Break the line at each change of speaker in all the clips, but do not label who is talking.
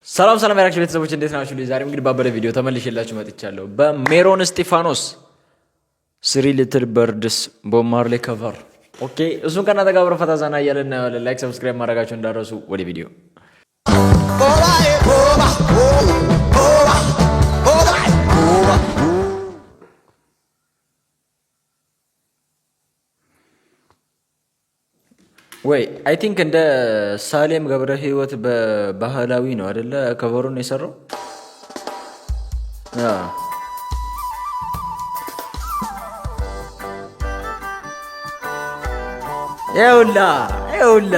ሰላም ሰላም ያላችሁ ቤተሰቦች፣ እንዴት ናችሁ? ዛሬ እንግዲህ ባበደ ቪዲዮ ተመልሼላችሁ መጥቻለሁ። በሜሮን እስጢፋኖስ Three Little Birds ቦብ ማርሌ cover። Okay፣ እሱን ከእናንተ ጋር አብረን ፈታ ዘና እያለን እናየዋለን። Like፣ subscribe ማድረጋችሁ እንዳትረሱ። ወደ ቪዲዮ። ወይ I think እንደ ሳሌም ገብረ ህይወት በባህላዊ ነው አደለ cover ኡን የሰራው? ይኸውላ ይኸውላ።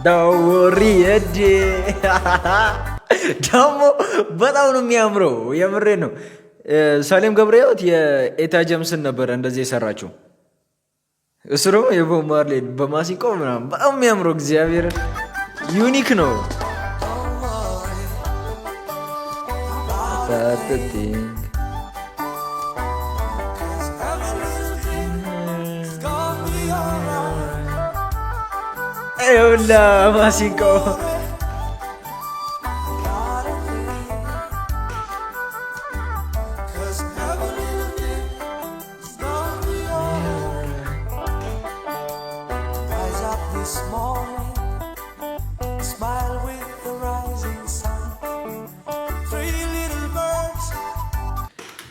ዳውሪ እዴ ደግሞ በጣም ነው የሚያምረው። የምሬ ነው። ሳሌም ገብረ ህይወት የኤታ ጀምስን ነበረ እንደዚህ የሰራችው። እሱ ደግሞ የቦብ ማርሌን በማሲንቆ ምናምን በጣም የሚያምረው፣ እግዚአብሔር unique ነው። ይኸውልህ ማሲንቆ።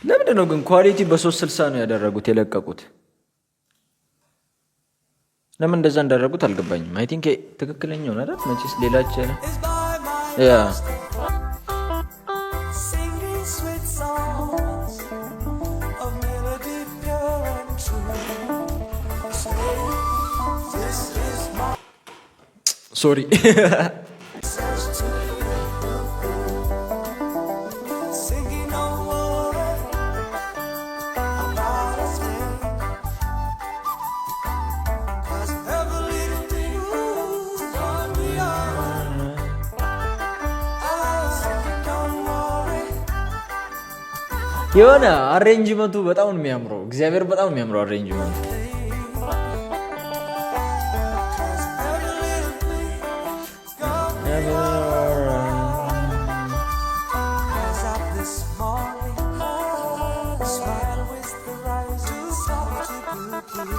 ለምንድን ነው ግን quality በ360 ነው ያደረጉት የለቀቁት? ለምን እንደዛ እንዳደረጉት አልገባኝም። I think ትክክለኛው ነው አይደል? መቼስ ሌላች yeah።
Singing sweet songs of melody pure and true. Say, this is my
Sorry.
message to you. Singing, don't worry about a thing. 'Cause every little thing's gonna be alright. Singing, don't worry.
የሆነ arrangement ኡ በጣም ነው የሚያምረው። እግዚአብሔር በጣም ነው የሚያምረው arrangement ኡ።
'Cause every little thing's gonna be alright. Rise up this morning, smile with the rising sun.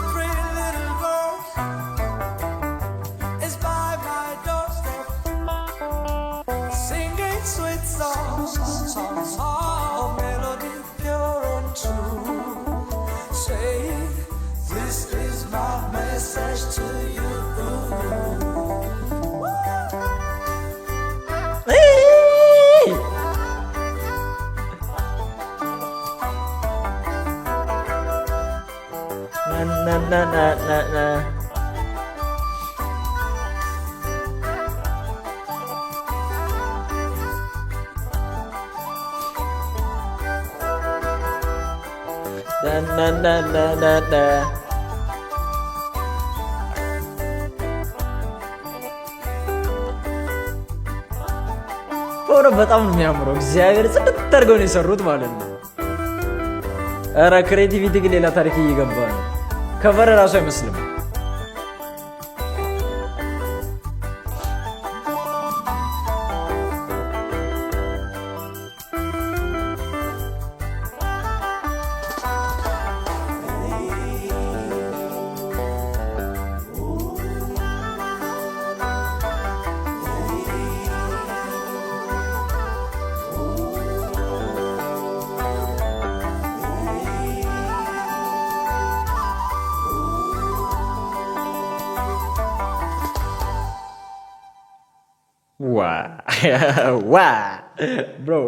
Three little birds is by my doorstep, singing sweet songs, songs of melody pure and true. Say, this is my message to you.
ናናናናና ናናናናና። በእውነት በጣም ነው የሚያምረው። እግዚአብሔር ጽድት አድርገው ነው የሰሩት ማለት ነው። ኧረ creativity ግን ሌላ ታሪክ እየገባ ነው። Cover እራሱ አይመስልም። ዋ bro፣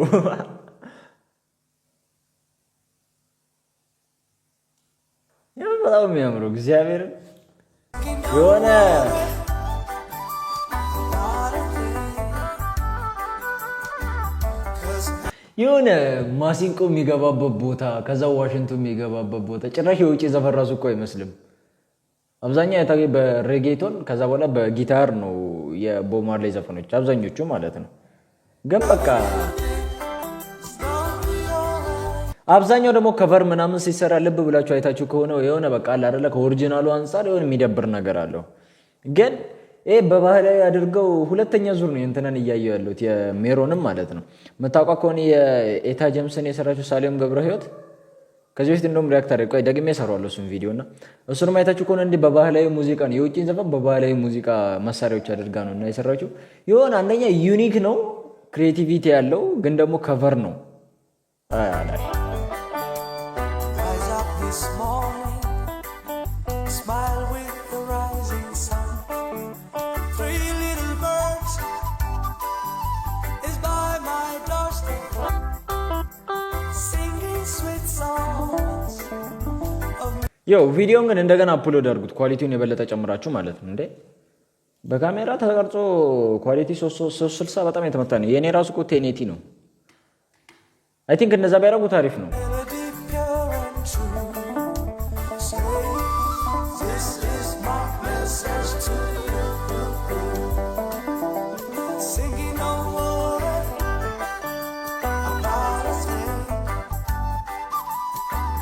በጣም የሚያምረው፣ እግዚአብሔር የሆነ ማሲንቆ የሚገባበት ቦታ፣ ከዛ ዋሽንቱ የሚገባበት ቦታ ጭራሽ የውጭ ዘፈን ራሱ እኮ አይመስልም። አብዛኛው የታየ በ reggaeton፣ ከዛ በኋላ በጊታር ነው የቦብ ማርሌ ዘፈኖች አብዛኞቹ ማለት ነው። ግን በቃ አብዛኛው ደግሞ cover ምናምን ሲሰራ ልብ ብላችሁ አይታችሁ ከሆነ የሆነ በቃ አለ አይደለ፣ ከ original ኡ አንጻር የሆነ የሚደብር ነገር አለው። ግን ይሄ በባህላዊ አድርገው ሁለተኛ ዙር ነው እንትነን እያየሁ ያለሁት የሜሮንም ማለት ነው። የምታውቋ ከሆነ የኤታ ጀምስን የሰራችው ሳሌም ገብረ ህይወት ከዚህ በፊት እንደውም react አድርጌ፣ ቆይ ደግሜ እሰራዋለሁ እሱን ቪዲዮ፣ እና እሱንም አይታችሁ ከሆነ እንዲህ በባህላዊ ሙዚቃ ነው፣ የውጭን ዘፈን በባህላዊ ሙዚቃ መሳሪያዎች አድርጋ ነው እና የሰራችው። የሆነ አንደኛ unique ነው፣ creativity ያለው፣ ግን ደግሞ cover ነው።
Rise up this morning, smile with the rising sun. Three little birds is by my doorstep, singing sweet songs of
ያው ቪዲዮን ግን እንደገና upload አድርጉት፣ quality ውን የበለጠ ጨምራችሁ ማለት ነው። እንዴ፣ በካሜራ ተቀርጾ quality 360 በጣም የተመታ ነው። የእኔ ራሱ እኮ 1080 ነው። I think እንደዛ ቢያደርጉት አሪፍ ነው።
melody pure and true. Say, this is my message to you. Singing, don't worry about a thing.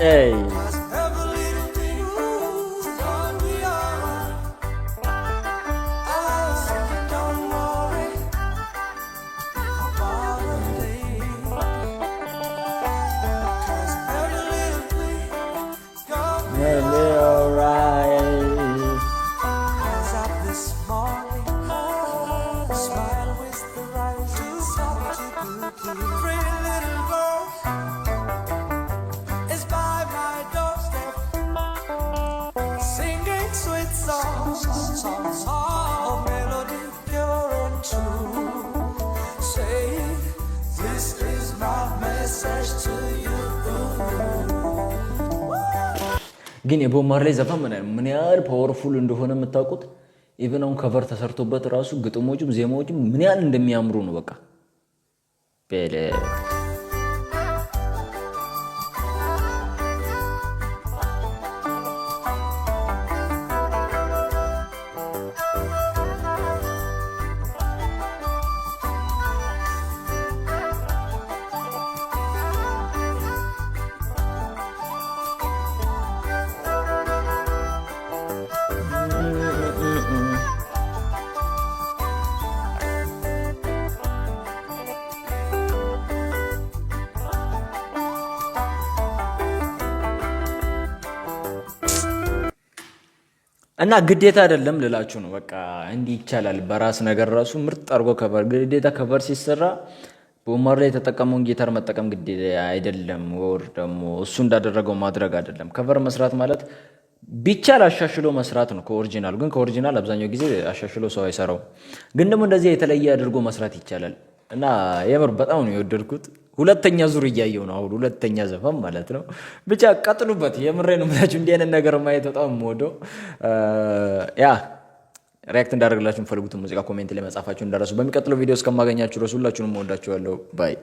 ኤይ።
'Cause every little thing's gonna be alright. Singing, don't worry about a thing. 'Cause every little thing's gonna be
alright.
Rise up this morning, smile with the rising sun. Three little birds is by my doorstep, singing sweet songs, songs of melody pure and true. Say, this is my message to you.
ግን የቦብ ማርሌ ዘፈን ምን ያህል powerful እንደሆነ የምታውቁት even አሁን cover ተሰርቶበት ራሱ ግጥሞቹም ዜማዎቹም ምን ያህል እንደሚያምሩ ነው። በቃ ቤለ። እና ግዴታ አይደለም ልላችሁ ነው። በቃ እንዲህ ይቻላል። በራስ ነገር ራሱ ምርጥ አድርጎ cover፣ ግዴታ cover ሲሰራ ቦብ ማርሌ የተጠቀመውን ጊታር መጠቀም ግዴታ አይደለም፣ ወይ ደግሞ እሱ እንዳደረገው ማድረግ አይደለም። Cover መስራት ማለት ቢቻል አሻሽሎ መስራት ነው ከ original። ግን ከ original አብዛኛው ጊዜ አሻሽሎ ሰው አይሰራው። ግን ደግሞ እንደዚህ የተለየ አድርጎ መስራት ይቻላል። እና የምር በጣም ነው የወደድኩት። ሁለተኛ ዙር እያየው ነው አሁን፣ ሁለተኛ ዘፈን ማለት ነው። ብቻ ቀጥሉበት። የምሬ ነው የምላችሁ። እንዲህ አይነት ነገር ማየት በጣም የምወደው። Yeah፣ react እንዳደርግላችሁ የምፈልጉትን ሙዚቃ comment ላይ መጻፋችሁ እንዳትረሱ። በሚቀጥለው ቪዲዮ እስከማገኛችሁ ድረስ ሁላችሁንም እወዳችኋለሁ። Bye.